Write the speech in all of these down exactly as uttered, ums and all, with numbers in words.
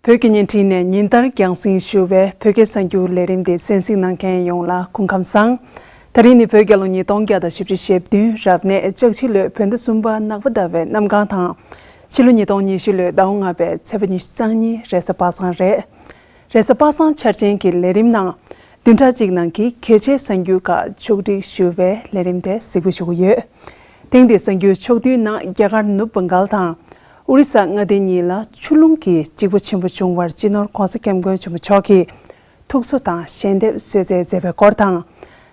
བོད་ཀྱི་བརྙན་འཕྲིན་ནས་ཉིན་ལྟར་རྒྱང་སྲིང་ཞུ་བའི་བོད་སྐད་གསར་འགྱུར་ལས་རིམ་དེ་གསན་གཟིགས་གནང་མཁན་ཡོངས་ལ་སྐུ་ཁམས་བཟང་། ད་རིང་ནི་བོད་རྒྱལ་ལོ་ཉིས་སྟོང་བརྒྱ་དང་བཞི་བཅུ་ཞེ་བདུན་རབ་གནས་ལྕགས་བྱི་ལོའི་བོད་ཟླ་གསུམ་པ་ནག་པ་ཟླ་བའི་གནམ་གང་དང་། ཕྱི་ལོ་ཉིས་སྟོང་ཉི་ཤུ་ལོའི་ཟླ་བ་ལྔ་པའི་ཚེས་པ་ཉི་ཤུ་རྩ་གཉིས་རེས་གཟའ་པ་སངས་རེད། རེས་གཟའ་པ་སངས་འཆར་ཅན་གྱི་ལས་རིམ་ནང་བདུན་ཕྲག་གཅིག་ནང་གི་གལ་ཆེའི་གསར་འགྱུར་ཁག་ཕྱོགས་སྒྲིག་ཞུ་བའི་ལས་རིམ་དེ་གཟིགས་འབུལ་ཞུ་གི་ཡོད། ཐེངས་འདིའི་གསར་འགྱུར་ཕྱོགས་བསྡུས་ནང་རྒྱ་གར་ནུབ་བྷང་གལ་དང་ཨོ་རི་ས་མངའ་སྡེ་གཉིས་ལ་ཆུ་ཀླུང་གི་འཇིགས་པ་ཆེན་པོ་བྱུང་བར་སྤྱི་ནོར་༧གོང་ས་༧སྐྱབས་མགོན་ཆེན་པོ་མཆོག་གིས་ཐུགས་གསོ་དང་ཞལ་འདེབས་གསོལ་སྩལ་མཛད་པའི་སྐོར་དང་།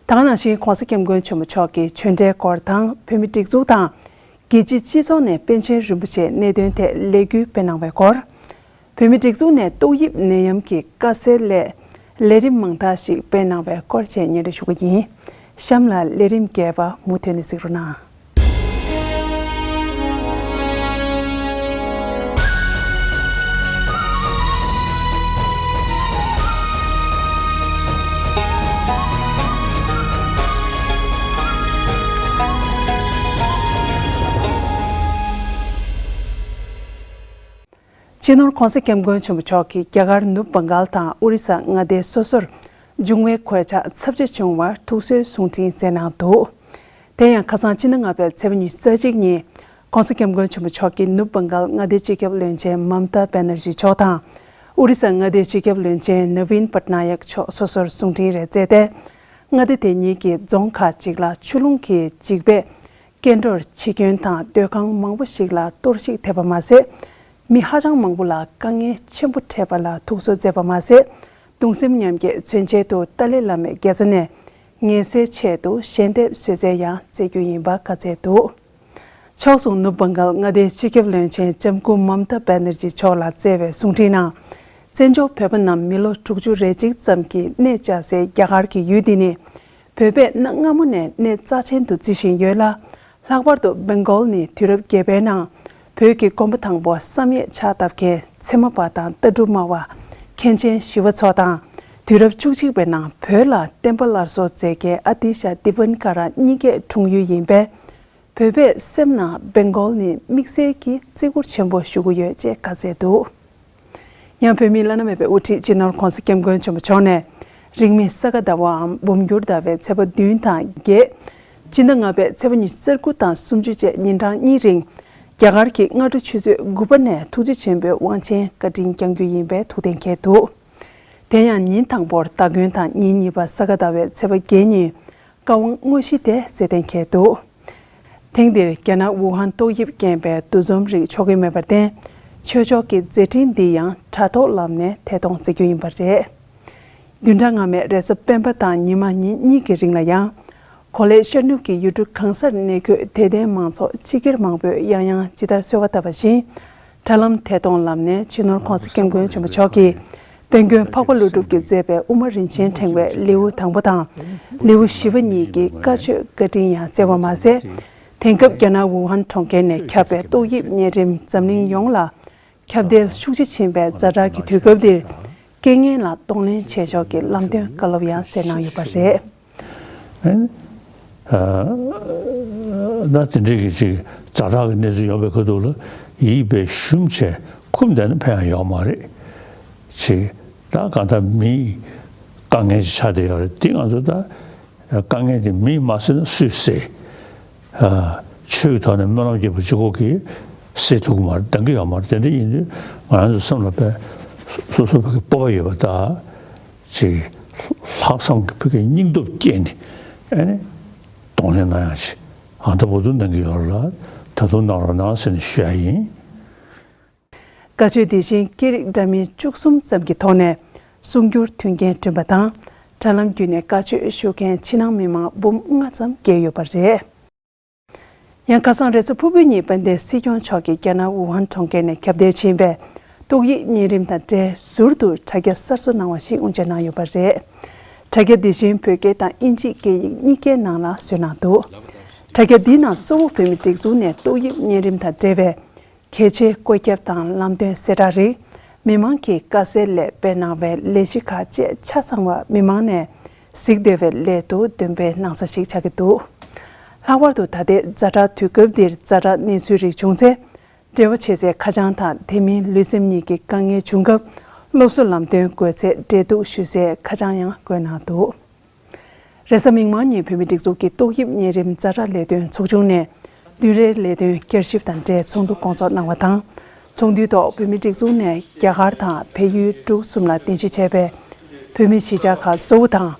ད་ག་ནང་བཞིན་༧གོང་ས་༧སྐྱབས་མགོན་ཆེན་པོ་མཆོག་གིས་ཆོས་འབྲེལ་སྐོར་དང་བོད་མི་སྒྲིག་འཛུགས་དང་རྒྱལ་སྤྱིའི་སྤྱི་ཚོགས་ནས་པཎ་ཆེན་རིན་པོ་ཆེའི་གནད་དོན་ཐད་ལས་འགུལ་སྤེལ་གནང་བའི་སྐོར། བོད་མི་སྒྲིག་འཛུགས་ནས་ཏོག་དབྱིབས་ནད་ཡམས་ཀྱི་དཀའ་སེལ་སླད་ལས་རིམ་མང་དག་ཞིག་སྤེལ་གནང་བའི་སྐོར་བཅས་སྙན་སྒྲོན་ཞུ་གི་ཡིན། གཤམ་ལ་ལས་རིམ་རྒྱས་པ་མུ་མཐུད་ནས་གཟིགས་རོགས་གནང་། སྤྱི་ནོར་༧གོང་ས་༧སྐྱབས་མགོན་ཆེན་པོ་མཆོག་གིས་རྒྱ་གར་ནུབ་བྷང་གལ་དང་ཨོ་རི་ས་མངའ་སྡེ་སོ་སོར་འབྱུང་བའི་གོད་ཆག་ཚབས་ཆེ་བྱུང་བར་ཐུགས་གསོའི་གསུང་འཕྲིན་བསྩལ་གནང་འདུག་དེ་ཡང་ཁ་སང་ཕྱི་ཟླ་ལྔ་པའི་ཚེས་པ་ཉི་ཤུ་རྩ་གཅིག་ཉིན་༧གོང་ས་༧སྐྱབས་མགོན་ཆེན་པོ་མཆོག་གིས་ནུབ་བྷང་གལ་མངའ་སྡེའི་སྤྱི་ཁྱབ་བློན་ཆེན་མམ་ཏཱ་བྷེ་ནར་ཇི་མཆོག་དང་ཨོ་རི་ས་མངའ་སྡེའི་སྤྱི་ཁྱབ་བློན་ཆེན་ནབ་བིན་པཊ་ན་ཡག་མཆོག་སོ་སོར་གསུང་འཕྲིན་རེ་བསྩལ་ཏེ། མངའ་སྡེ་དེ་གཉིས་ཀྱི་རྫོང་ཁག་ཅིག་ལ་ཆུ་ཀླུང་གི་འཇིགས་པས། སྐྱེ་འགྲོར་འཆི་སྐྱོན་དང་སྡོད་ཁང་མང་པོ་ཞིག་ལ་གཏོར་བཤིག་ཐེབས་པ་མ་ཟད། མི་ཧ་ཅང་མང་པོ་ལ་དཀའ་ངལ་ཆེན་པོ་འཕྲད་པ་ལ་ཐུགས་གསོ་མཛད་པ་མ་ཟད། གདུང་སེམས་མཉམ་སྐྱེད་མཚོན་ཆེད་དུ་ཏཱ་ལའི་བླ་མའི་དགེ་རྩ་ནས་ངལ་སེལ་ཆེད་དུ་ཞལ་འདེབས་གསོལ་སྩལ་ཡང་མཛད་རྒྱུ་ཡིན་པ་བཀའ་སྩལ་འདུག་ཕྱོགས་མཚུངས་ནུབ་བྷང་གལ་མངའ་སྡེའི་སྤྱི་ཁྱབ་བློན་ཆེན་ལྕམ་སྐུ་མམ་ཏཱ་བྷེ་ནར་ཇི་མཆོག་ལ་བསྩལ་བའི་གསུང་འཕྲིན་ནང་། བཙན་བྱོལ་བོད་པ་རྣམས་མི་ལོ་དྲུག་ཅུ་རེ་གཅིག་ཙམ་གྱི་གནས་བཅའ་སའི་རྒྱ་གར་གྱི་ཡུལ་འདི་ནི། བོད་པས་གནའ་སྔ་མོ་ནས་གནས་རྩ་ཆེན་དུ་བརྩི་བཞིན་ཡོད་ལ། ལྷག་པར་དུ་སྦེང་གོལ་ནི་དུས་རབས་བརྒྱད་པའི་ནང་བོད་ཀྱི་དགོན་པ་དང་པོ་བསམ་ཡས་ཕྱག་བཏབ་མཁན་ཚད་མ་པ་དང་ལྟ་གྲུབ་སྨྲ་བ་མཁན་ཆེན་ཞི་བ་འཚོ་དང་། དུས་རབས་བཅུ་གཅིག་པའི་ནང་བོད་ལ་བསྟན་པ་སླར་གསོ་མཛད་མཁན་ཨ་ཏི་ཤ་དི་པན་ཀ་ར་གཉིས་ཀའི་འཁྲུངས་ཡུལ་ཡིན་པས། བོད་པའི་སེམས་ནང་སྦེང་གོལ་ནི་དམིགས་བསལ་གྱི་བརྩི་བཀུར་ཆེན་པོ་ཞུ་གི་ཡོད་ཅེས་བཀའ་སྩལ་འདུག་ཡང་བོད་མིའི་བླ་ན་མེད་པའི་དབུ་ཁྲིད་སྤྱི་ནོར་༧གོང་ས་༧སྐྱབས་མགོན་ཆེན་པོ་མཆོག་ནས། རིང་མིན་ས་ག་ཟླ་བའམ་འབུམ་འགྱུར་ཟླ་བའི་ཚེས་པ་བདུན་དང་བརྒྱད། སྤྱི་ཟླ་ལྔ་པའི་ཚེས་པ་ཉི་ཤུ་རྩ་དགུ་དང་སུམ་ཅུ་བཅས་ཉིན་གྲངས་གཉིས་རིང་། རྒྱ་གར་གྱི་སྔ་དྲོ་ཆུ་ཚོད་དགུ་པ་ནས་ཐུགས་རྗེ་ཆེན་པོའི་དབང་ཆེན་བཀའ་དྲིན་བསྐྱང་རྒྱུ་ཡིན་པའི་ཐུགས་གཏན་འཁེལ་འདུག་དེ་ཡང་ཉིན་དང་པོར་སྟ་གོན་དང་ཉིན་གཉིས་པ་ས་ག་ཟླ་བའི་ཚེས་པ་བརྒྱད་ཉིན། བཀའ་དབང་དངོས་གཞི་དེ་སྩལ་གཏན་འཁེལ་འདུག་ཐེངས་འདིར་རྒྱ་ནག་ཝུ་ཧན་ཏོག་དབྱིབས་རྐྱེན་པས་འདུ་འཛོམས་རིགས་ཆོག་གི་མེད་པར་བརྟེན། ཆོས་ཕྱོགས་ཀྱི་མཛད་འཕྲིན་འདི་ཡང་དྲ་ཐོག་ལམ་ནས་ཐད་གཏོང་མཛད་རྒྱུ་ཡིན་པ་རེད། བདུན་ཕྲག་སྔ་མའི་རེས་གཟའ་སྤེན་པ་དང་ཉི་མ་ཉིན་གཉིས་ཀྱི་རིང་ལ་ཡང་། གོ་ལའི་ཤར་ནུབ་ཀྱི་ཡུལ་གྲུ་གང་སར་གནས་འཁོད་དད་ལྡན་མང་ཚོགས་སྤྱི་སྒེར་མང་པོས་ཡང་ཡང་ཇི་ལྟར་གསོལ་བ་བཏབ་པ་བཞིན། དྲ་ལམ་ཐད་གཏོང་ལམ་ནས་སྤྱི་ནོར་༧གོང་ས་༧སྐྱབས་མགོན་ཆེན་པོ་མཆོག་གིས། དཔལ་མགོན་འཕགས་པ་ཀླུ་སྒྲུབ་ཀྱིས་མཛད་པའི་དབུ་མ་རིན་ཆེན་ཕྲེང་བའི་ལེའུ་དང་པོ་དང་། ལེའུ་བཞི་པ་གཉིས་ཀྱི་བཀའ་ཆོས་བཀའ་དྲིན་ཡང་བསྩལ་བ་མ་ཟད། དེང་སྐབས་རྒྱ་ནག་ཝུ་ཧན་གྲོང་ཁྱེར་ནས་ཁྱབ་པའི་ཏོག་དབྱིབས་གཉན་རིམས་འཛམ་གླིང་ཡོངས་ལ་ཁྱབ་གདལ་ཤུགས་ཆེ་ཕྱིན་པའི་ཛ་དྲག་གི་དུས་སྐབས་འདིར། རྐྱེན་ངན་ལ་གདོང་ལེན་བྱེད་ཕྱོགས་ཀྱི་ལམ་སྟོན་བཀའ་སློབ་ཡང་སྩལ་གནང་ཡོད་པ་རེད། ཨ་ནི། ཨ། ད་དེ་འདྲའི་གི་ཅིག་ཛ་དྲག་གི་གནས་ཚུལ་ཡོང་བའི་ཁ་ཐུག་ལ་ཡིད་དཔེ་ཞུམ་བྱས་འཁུམས་བསྡད་ན་ཕན་ཡང་ཡོག་མ་རེད། ཅིག་ད་གང་ལྟར་མིའི་དཀའ་ངལ་ཅིག་ཆགས་བསྡད་ཡོད་རེད། དེ་ང་ཚོ་ད་དཀའ་ངལ་དེ་མིས་མ་སེལ་ན་སུས་སེལ། ཨ། ཆོས་ཀྱི་ཐོག་ནས་སྨོན་ལམ་རྒྱབ་པ་གཅིག་པོ་གིས་སེལ་ཐུབ་ཀྱི་མ་རེད། འདང་གི་ཡོད་མ་རེད། དེ་འདྲ་ཡིན་དུས་ང་རང་ཚོ་སེམས་ལ་དཔེ་སོ་སོ་བོད་ཀྱི་སྤོབས་པ་ཡོད་པ་དང་། ཅིག་ལྷག་བསམ་གྱི་བོད་ཀྱི་སྙིང་སྟོབས་བསྐྱེད་ནས་ཨ་ནི་གདོང་ལེན་གནང་ཡག་ཅིག་ཨ་ད་བར་དུ་གནང་གི་ཡོད་ལ། ད་དུང་གནང་རོགས་གནང་ཟེར་ནས་ཞུ་ཡག་ཡིན། བཀའ་ཆོས་དེ་བཞིན་སྐད་རིགས་འདྲ་མིན་བཅུ་གསུམ་ཙམ་གྱི་ཐོག་ནས་གསུང་སྒྱུར་མཐུན་རྐྱེན་བསྐྲུན་པ་དང་། དྲ་ལམ་བརྒྱུད་ནས་བཀའ་ཆོས་ཞུ་མཁན་ཕྱི་ནང་མི་མང་འབུམ་ལྔ་ཙམ་བརྒལ་ཡོད་པ་རེད། ཡང་ཁ་སང་རེས་གཟའ་ཕུར་བུའི་ཉིན་དཔལ་ལྡན་སྲིད་སྐྱོང་མཆོག་གིས་རྒྱ་ནག་ཝུ་ཧན་གྲོང་ཁྱེར་ནས་ཁྱབ་གདལ་ཕྱིན་པའི་ཏོག་དབྱིབས་གཉན་རིམས་དང་འབྲེལ་ཟུར་དུ་དྲ་རྒྱ་གསར་བཟོ་གནང་བ་ཞིག་དབུ་འབྱེད་གནང་ཡོད་པ་རེད། དྲ་རྒྱ་འདི་བཞིན་བོད་སྐད་དང་དབྱིན་ཇིའི་སྐད་ཡིག་གཉིས་ཀའི་ནང་ལ་བཟོས་གནང་འདུག་དྲ་རྒྱ་འདིའི་ནང་གཙོ་བོ་བོད་མི་སྒྲིག་འཛུགས་ནས་ཏོག་དབྱིབས་གཉན་རིམས་དང་འབྲེལ་བའི་གལ་ཆེའི་བཀོད་ཁྱབ་དང་ལམ་སྟོན་གསལ་བསྒྲགས་རིགས། མི་མང་གིས་དཀའ་སེལ་སླད་སྤེལ་གནང་བའི་ལས་གཞི་ཁག་བཅས་ཆ་ཚང་བ་མི་མང་ནས་གཟིགས་བདེ་བའི་སླད་དུ་འདོན་སྤེལ་གནང་ས་ཞིག་ཆགས་ཀྱི་འདུག་ལྷག་པར་དུ་ད་ལྟའི་ཛ་དྲག་དུས་སྐབས་འདིར་ཛ་དྲག་གནས་ཚུལ་རིགས་བྱུང་ཚེ། འབྲེལ་བ་བྱེད་སའི་ཁ་བྱང་དང་དེ་མིན་ལུས་སེམས་གཉིས་ཀྱི་དཀའ་ངལ་བྱུང་སྐབས་ སློབ་གསོ་ལམ་སྟོན་དགོས་ཚད་འབྲེལ་གཏུག་ཞུ་སའི་ཁ་བྱང་ཡང་བཀོད་གནང་འདུག་རེས་གཟའ་མིག་དམར་ཉིན་བོད་མིའི་སྒྲིག་འཛུགས་ཀྱི་ཏོག་དབྱིབས་གཉན་རིམས་ཛ་དྲག་ལས་དོན་ཚོགས་ཆུང་ནས་བདུན་རེའི་ལས་དོན་བསྐྱར་ཞིབ་དང་འབྲེལ་ཚོགས་འདུ་སྐོང་ཚོགས་གནང་བ་དང་། ཚོགས་འདུའི་ཐོག་བོད་མིའི་སྒྲིག་འཛུགས་ནས་རྒྱ་གར་དང་བལ་ཡུལ་འབྲུག་གསུམ་ལ་རྟེན་གཞི་བྱས་པའི་བོད་མིའི་གཞིས་ཆགས་ཁག་གཙོ་བོ་དང་།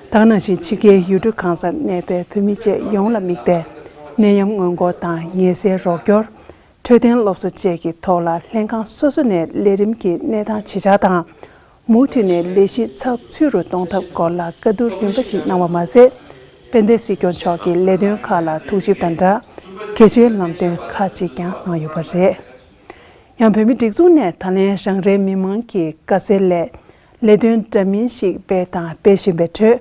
ད་ག་ནང་བཞིན་ཕྱི་རྒྱལ་ཡུལ་གྲུ་གང་སར་གནས་པའི་བོད་མི་བཅས་ཡོངས་ལ་དམིགས་ཏེ། ནད་ཡམས་སྔོན་འགོག་དང་ངལ་སེལ་རོགས་སྐྱོར། འཕྲོད་བསྟེན་སློབ་གསོ་བཅས་ཀྱི་ཐོག་ལ་ལྷན་ཁང་སོ་སོ་ནས་ལས་རིམ་གྱི་གནས་སྟངས་ཇི་ཆགས་དང་། མུ་མཐུད་ནས་ལས་གཞི་ཚགས་ཚུད་རུ་གཏོང་ཐབས་སྐོར་ལ་བཀའ་བསྡུར་རིམ་པ་ཞིག་གནང་བ་མ་ཟད། དཔལ་ལྡན་སྲིད་སྐྱོང་མཆོག་གིས་ལས་དོན་ཁག་ལ་ཐུགས་ཞིབ་དང་སྦྲགས། གལ་ཆེའི་ལམ་སྟོན་ཁག་ཅིག་ཀྱང་གནང་ཡོད་པ་རེད། ཡང་བོད་མིའི་སྒྲིག་འཛུགས་ནས་ད་ལན་རང་རེའི་མི་མང་གི་དཀའ་སེལ་སླད་ལས་དོན་འདྲ་མིན་ཞིག་སྤེལ་དང་སྤེལ་བཞིན་པའི་ཁྲོད།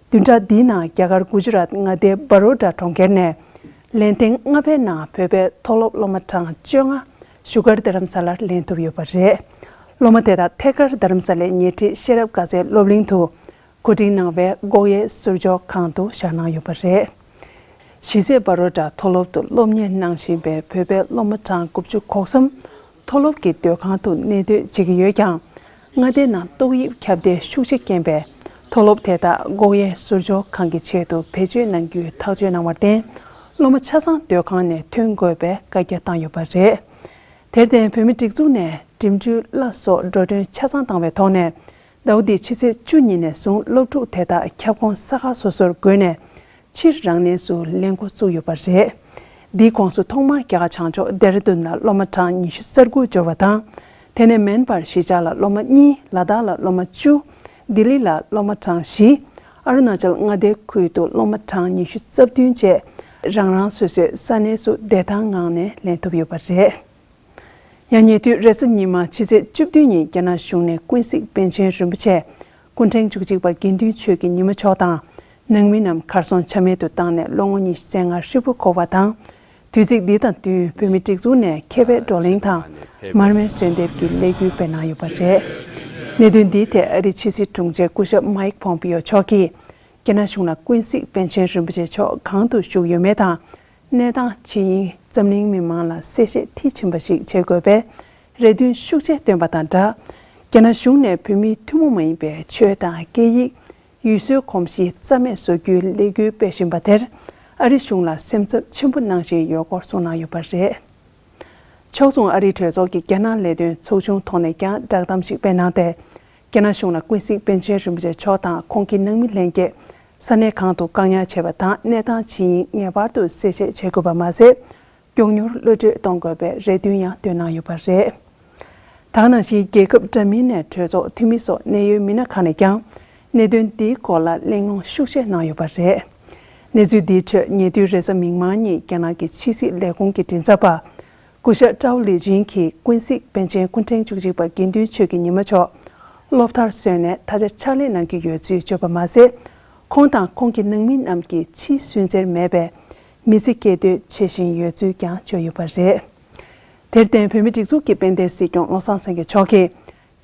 བདུན་ཕྲག་འདིའི་ནང་རྒྱ་གར་གུ་ཇི་རཱཏ་མངའ་སྡེའི་བྷ་རོ་ཌ་གྲོང་ཁྱེར་ནས་ལན་ཐེངས་ལྔ་པའི་ནང་བོད་པའི་མཐོ་སློབ་སློབ་མ་གྲངས་བཅོ་ལྔ་བཞུགས་སྒར་རྡ་རམ་ས་ལར་ལེན་ཐུབ་ཡོད་པ་རེད། སློབ་མ་དེ་དག་ཐད་ཀར་རྡ་རམ་ས་ལའི་ཉེ་འཁྲིས་ཤེས་རབ་དགའ་ཚལ་སློབ་གླིང་དུ་གོ་སྒྲིག་གནང་བའི་སྒོག་ཡའི་ཟུར་འཇོག་ཁང་དུ་བཞག་གནང་ཡོད་པ་རེད། གཞིས་རྩེ་བྷ་རོ་ཌ་མཐོ་སློབ་ཏུ་སློབ་གཉེར་གནང་བཞིན་པའི་བོད་པའི་སློབ་མ་གྲངས་དགུ་བཅུ་གོ་གསུམ་མཐོ་སློབ་ཀྱི་སྡོད་ཁང་དུ་གནས་སྡོད་བྱེད་ཀྱི་ཡོད་ཀྱང་། མངའ་སྡེའི་ནང་ཏོག་དབྱིབས་ཁྱབ་གདལ་ཤུགས་ཆེ་རྐྱེན་པས། མཐོ་སློབ་དེ་དག་སྒོག་ཡའི་ཟུར་འཇོག་ཁང་གི་ཆེད་དུ་བེད་སྤྱོད་གནང་རྒྱུའི་ཐག་གཅོད་གནང་བར་བརྟེན། སློབ་མ་ཆ་ཚང་སྡོད་ཁང་ནས་ཐོན་དགོས་པའི་བཀའ་རྒྱ་བཏང་ཡོད་པ་རེད། དེར་བརྟེན་བོད་མིའི་སྒྲིག་འཛུགས་ནས་འགྲིམ་འགྲུལ་གླ་སོགས་འགྲོ་གྲོན་ཆ་ཚང་བཏང་བའི་ཐོག་ནས། ཟླ་བ་འདིའི་ཕྱི་ཚེས་བཅུ་ཉིན་ནས་བཟུང་སློབ་ཕྲུག་དེ་དག་ཁྱབ་ཁོངས་ས་ཁག་སོ་སོར་བགོས་ནས། ཕྱིར་རང་གནས་སུ་ལེན་འགོ་བཙུགས་ཡོད་པ་རེད། འདིའི་ཁོངས་སུ་ཐོག་མར་རྒྱ་གར་བྱང་ཕྱོགས་ལྡེ་ར་ལྡུན་ལ་སློབ་མ་གྲངས་ཉི་ཤུ་རྩ་དགུ་འབྱོར་བ་དང་། དེ་ནས་མེན་པར་གཞིས་ཆགས་ལ་སློབ་མ་གཉིས། ལ་དྭགས་ལ་སློབ་མ་བཅུ། ལྡི་ལི་ལ་སློབ་མ་གྲངས་བཞི། ཨ་རུ་ན་ཅལ་མངའ་སྡེའི་ཁུལ་དུ་སློབ་མ་གྲངས་ཉི་ཤུ་རྩ་བདུན་བཅས་རང་རང་སོ་སོའི་ས་གནས་སུ་བདེ་ཐང་ངང་ནས་ལེན་ཐུབ་ཡོད་པ་རེད། ཡང་ཉེ་དུས་རེས་གཟའ་ཉི་མ་ཕྱི་ཚེས་བཅུ་བདུན་ཉིན་རྒྱ་ནག་གཞུང་ནས་ཀུན་གཟིགས་པཎ་ཆེན་རིན་པོ་ཆེ་སྐུ་ཕྲེང་བཅུ་གཅིག་པ་དགེ་འདུན་ཆོས་ཀྱི་ཉི་མ་མཆོག་དང་། ནང་མི་རྣམས་གར་སོང་ཆ་མེད་དུ་བཏང་ནས་ལོ་ངོ་ཉི་ཤུ་རྩ་ལྔ་ཧྲིལ་པོ་འཁོར་བ་དང་། དུས་ཚིགས་འདི་དང་བསྟུན་བོད་མིའི་སྒྲིག་འཛུགས་ནས་མཁས་པའི་བགྲོ་གླེང་དང་། མར་མེའི་གསོལ་འདེབས་ཀྱི་ལས་འགུལ་སྤེལ་གནང་ཡོད་པ་རེད། གནད་དོན་འདིའི་ཐད་ཨ་རིའི་ཕྱི་སྲིད་དྲུང་ཆེ་སྐུ་ཞབས་མཱིག་པོམ་པིའོ་མཆོག་གིས། རྒྱ་ནག་གཞུང་ལ་ཀུན་གཟིགས་པཎ་ཆེན་རིན་པོ་ཆེ་མཆོག་གང་དུ་བཞུགས་ཡོད་མེད་དང་། གནས་སྟངས་ཇི་ཡིན་འཛམ་གླིང་མི་མང་ལ་གསལ་བཤད་མཐིལ་ཕྱིན་པ་ཞིག་བྱེད་དགོས་པའི་རེ་འདུན་ཤུགས་ཆེ་བཏོན་པ་དང་སྦྲགས། རྒྱ་ནག་གཞུང་ནས་བོད་མིའི་ཐུན་མོང་མ་ཡིན་པའི་ཆོས་དང་སྐད་ཡིག་ཡུལ་སྲོལ་གོམས་གཤིས་རྩ་མེད་བཟོ་རྒྱུའི་ལས་འགུལ་སྤེལ་བཞིན་པ་དེར། ཨ་རི་གཞུང་ལ་སེམས་འཚབ་ཆེན་པོ་གནང་བཞིན་ཡོད་སྐོར་གསུངས་གནང་ཡོད་པ་རེད། ཕྱོགས་མཚུངས་ཨ་རིའི་གྲོས་ཚོགས་ཀྱི་རྒྱ་ནག་ལས་དོན་ཚོགས་ཆུང་ཐོག་ནས་ཀྱང་བསྒྲགས་གཏམ་ཞིག་སྤེལ་གནང་སྟེ། རྒྱ་ནག་གཞུང་ལ་ཀུན་གཟིགས་པཎ་ཆེན་རིན་པོ་ཆེ་མཆོག་དང་ཁོང་གི་ནང་མི་ལྷན་རྒྱས་ས་གནས་གང་དུ་བཀག་ཉར་བྱས་པ་དང་གནས་སྟངས་ཇི་ཡིན་ངེས་པར་དུ་གསལ་བཤད་བྱེད་དགོས་པ་མ་ཟད། མགྱོགས་མྱུར་གློད་གྲོལ་གཏོང་དགོས་པའི་རེ་འདུན་ཡང་བཏོན་གནང་ཡོད་པ་རེད། ད་ག་ནང་བཞིན་རྒྱལ་ཁབ་འདྲ་མིན་ནས་གྲོས་ཚོགས་འཐུས་མི་སོགས་གནད་ཡོད་མི་སྣ་ཁག་ནས་ཀྱང་གནད་དོན་འདིའི་སྐོར་ལ་གླེང་སློང་ཤུགས་ཆེ་གནང་ཡོད་པ་རེད། གནས་ཚུལ་འདིའི་ཁྲོད་ཉེ་དུས་རེས་གཟའ་མིག་དམར་ཉིན་རྒྱ་ནག་གི་ཕྱི་སྲིད་ལས་ཁུངས་ཀྱི་མགྲིན་ཚབ་པ། སྐུ་ཞབས་ཀྲའོ་ལི་ཅིན་གྱིས་ཀུན་གཟིགས་པཎ་ཆེན་སྐུ་ཕྲེང་བཅུ་གཅིག་པ་དགེ་འདུན་ཆོས་ཀྱི་ཉི་མ་མཆོག་སློབ་མཐར་སོན་ནས་ད་ཆ་ཕྱག་ལས་གནང་གི་ཡོད་ཚུལ་བརྗོད་པ་མ་ཟད། ཁོང་དང་ཁོང་གི་ནང་མི་རྣམས་ཀྱིས་ཕྱིའི་སུན་གཙེར་མེད་པའི་མི་ཚེ་སྐྱེལ་འདོད་བྱེད་བཞིན་ཡོད་ཚུལ་ཀྱང་བརྗོད་ཡོད་པ་རེད། དེར་བརྟེན་བོད་མིའི་སྒྲིག་འཛུགས་ཀྱི་དཔལ་ལྡན་སྲིད་སྐྱོང་བློ་བཟང་སེང་གེ་མཆོག་གིས།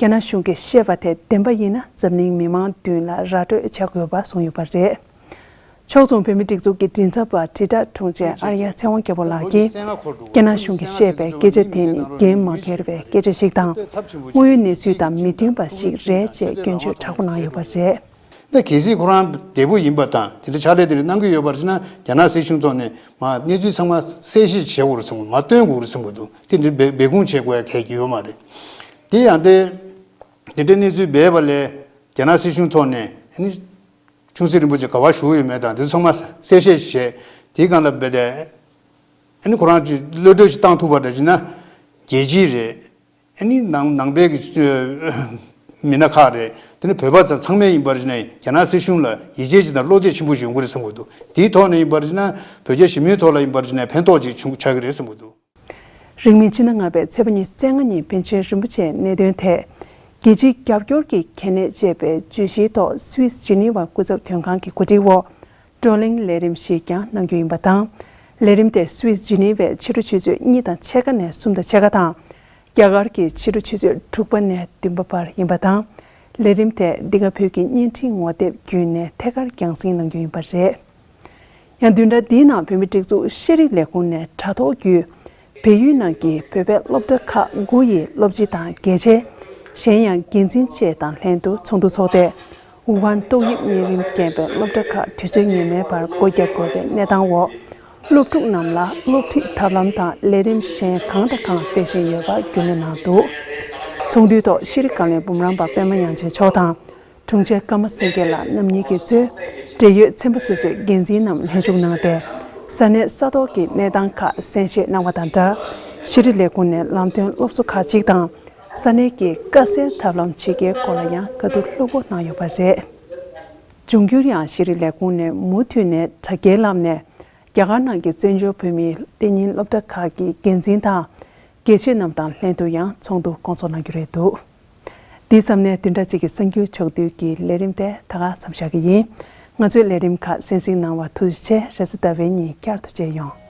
རྒྱ་ནག་གཞུང་གིས་བཤད་པ་དེ་བདེན་པ་ཡིན་ན་འཛམ་གླིང་མི་མང་མདུན་ལ་ར་སྤྲོད་བྱ་དགོས་པ་གསུངས་ཡོད་པ་རེད། ཕྱོགས་མཚུངས་བོད་མིའི་སྒྲིག་འཛུགས་ཀྱི་མགྲིན་ཚབ་པ་དྲིལ་བསྒྲགས་དྲུང་ཆེ་ཨར་ཡ་ཚེ་དབང་རྒྱལ་པོ་ལགས་ཀྱིས། རྒྱ་ནག་གཞུང་གིས་བཤད་པའི་སྐད་ཆ་དེ་ནི་འགན་མ་འཁྱེར་བའི་སྐད་ཆ་ཞིག་དང་། དངོས་ཡོད་གནས་ཚུལ་དང་མི་མཐུན་པ་ཞིག་རེད་ཅེས་སྐྱོན་བརྗོད་དྲག་པོ་གནང་ཡོད་པ་རེད། ད་གལ་སྲིད་ཁོ་རང་བདེ་པོ་ཡིན་པ་དང་དེ་འདྲ་ཕྱག་ལས་དེ་འདྲ་གནང་གི་ཡོད་པར་བྱས་ན་རྒྱ་ནག་སྲིད་གཞུང་ཐོག་ནས་མ་གནས་ཚུལ་ཚང་མ་གསལ་བཤད་བྱེད་དགོས་རེད་བསམ་གི་འདུག་མ་སྟོན་དགོས་རེད་བསམ་གི་འདུག་དེ་འདྲ་སྦས་སྦས་སྐུང་བྱེད་དགོས་ཡ་གལ་གྱི་ཡོད་མ་རེད། དེ་ཡང་དེ་དེ་འདྲའི་གནས་ཚུལ་སྦས་པ་ལས་རྒྱ་ནག་སྲིད་གཞུང་ཐོག་ནས་ཨ་ནི་ཆུང་སྲིད་རིན་པོ་ཆེ་ག་པར་བཞུགས་ཡོད་མེད་དང་དེ་ཚང་མ་གསལ་བཤད་བྱས་དེའི་སྒང་ལ་སྦས་ཏེ་ཨ་ནི་ཁོ་རང་ཅིག་གློད་གྲོལ་ཅིག་བཏང་ཐུབ་པ་འདྲ་བྱས་ན་རྒྱལ་སྤྱི་རེད། ཨ་ནི་ནང་ནང་པའི་གི་མི་སྣ་ཁག་རེད། དེ་ནི་བོད་པ་ཚང་མ་ཡིན་པར་བྱས་ན་རྒྱ་ནག་སྲིད་གཞུང་ལ་ཡིད་ཆེས་ཅིག་དང་བློ་གཏད་ཆེན་པོ་ཡོང་གི་རེད་བསམ་གི་འདུག་དེའི་ཐོག་ནས་ཡིན་པར་བྱས་ན་བོད་རྒྱ་ཞི་མོལ་ཐོག་ལ་ཡིན་པར་བྱས་ན་ཕན་ཐོགས་ཅིག་བྱུང་ཆགས་ཀྱི་རེད་བསམ་གི་འདུག་རིང་མིན་ཕྱི་ཟླ་ལྔ་པའི་ཚེས་པ་ཉི་ཤུ་རྩ་ལྔ་ཉིན་པཎ་ཆེན་རིན་པོ་ཆེའི་གནད་དོན་ཐད། རྒྱལ་སྤྱིའི་རྒྱབ་སྐྱོར་གྱི་གལ་གནད་ཅེས་པའི་བརྗོད་གཞིའི་ཐོག་སུད་སི་ཇི་ནི་ཝ་སྐུ་ཚབ་དོན་ཁང་གི་གོ་སྒྲིག་འོག་བགྲོ་གླེང་ལས་རིམ་ཞིག་ཀྱང་གནང་རྒྱུ་ཡིན་པ་དང་། ལས་རིམ་དེ་སུད་སི་ཇི་ནི་ཝའི་ཕྱི་དྲོ་ཆུ་ཚོད་གཉིས་དང་ཕྱེད་ཀ་ནས་གསུམ་དང་ཕྱེད་ཀ་དང་། རྒྱ་གར་གྱི་ཕྱི་དྲོ་ཆུ་ཚོད་དྲུག་པ་ནས་བདུན་པ་བར་ཡིན་པ་དང་། ལས་རིམ་དེ་འདི་ག་བོད་ཀྱི་བརྙན་འཕྲིན་ངོ་དེབ་བརྒྱུད་ནས་ཐད་ཀར་རྒྱང་སྲིང་གནང་རྒྱུ་ཡིན་པ་རེད། ཡང་བདུན་ཕྲག་འདིའི་ནང་བོད་མིའི་སྒྲིག་འཛུགས་ཤེས་རིག་ལས་ཁུངས་ནས་དྲ་ཐོག་བརྒྱུད། བལ་ཡུལ་ནང་གི་བོད་པའི་སློབ་གྲྭ་ཁག་དགུ་ཡི་སློབ་སྤྱི་དང་དགེ་ཆེ། གཞན་ཡང་འགན་འཛིན་བཅས་དང་ལྷན་དུ་ཚོགས་འདུ་འཚོགས་ཏེ། ཝུ་ཧན་ཏོག་དབྱིབས་གཉན་རིམས་རྐྱེན་པས་སློབ་གྲྭ་ཁག་དུས་ཚོད་ངེས་མེད་པར་སྒོ་བརྒྱབ་དགོས་པའི་གནས་སྟངས་འོག་སློབ་ཕྲུག་རྣམས་ལ་སློབ་ཁྲིད་ཐབས་ལམ་དང་ལས་རིམ་གཞན་གང་དང་གང་སྤེལ་བཞིན་ཡོད་པ་རྒྱུས་ལོན་གནང་འདུག་ཚོགས་འདུའི་ཐོག་ཤེས་རིག་བཀའ་བློན་འབུམ་རམས་པ་པད་མ་དབྱངས་ཅན་མཆོག་དང་། དྲུང་ཆེ་ཀརྨ་སེང་གེ་ལགས་རྣམ་གཉིས་ཀྱིས་གཙོས། འབྲེལ་ཡོད་ཚན་པ་སོ་སོའི་འགན་འཛིན་རྣམས་ལྷན་ཞུགས་གནང་སྟེ། ས་གནས་ས་ཐོག་གི་གནས་སྟངས་ཁག་གསན་བཞེས་གནང་བ་དང་སྦྲགས། ཤེས་རིག་ལས་ཁུངས་ནས་ལམ་སྟོན་སློབ་གསོ་ཁག་ཅིག་དང་། ས་གནས་ཀྱི་དཀའ་སེལ་ཐབས་ལམ་ཇི་དགེའི་སྐོར་ལ་ཡང་བཀའ་བསྡུར་ལྷུག་པོ་གནང་ཡོད་པ་རེད། འབྱུང་འགྱུར་ཡང་ཤེས་རིག་ལས་ཁུངས་ནས་མུ་མཐུད་ནས་དྲ་རྒྱའི་ལམ་ནས། རྒྱ་གར་ནང་གི་བཙན་བྱོལ་བོད་མིའི་གཏན་ཉིན་སློབ་གྲྭ་ཁག་གི་འགན་འཛིན་དང་། དགེ་ཆེ་རྣམས་དང་ལྷན་དུ་ཡང་ཚོགས་འདུ་སྐོང་ཚོགས་གནང་རྒྱུ་རེད་འདུག་འདིའི་མཚམས་ནས་བདུན་ཕྲག་གཅིག་གི་གསར་འགྱུར་ཕྱོགས་བསྡུས་ཀྱི་ལས་རིམ་དེ་ད་ག་མཚམས་བཞག་གི་ཡིན། ང་ཚོའི་ལས་རིམ་ཁག་གསན་གཟིགས་གནང་བར་ཐུགས་རྗེ་ཆེ། རེས་གཟའ་ཟླ་བའི་ཉིན་བསྐྱར་དུ་མཇལ་ཡོང་།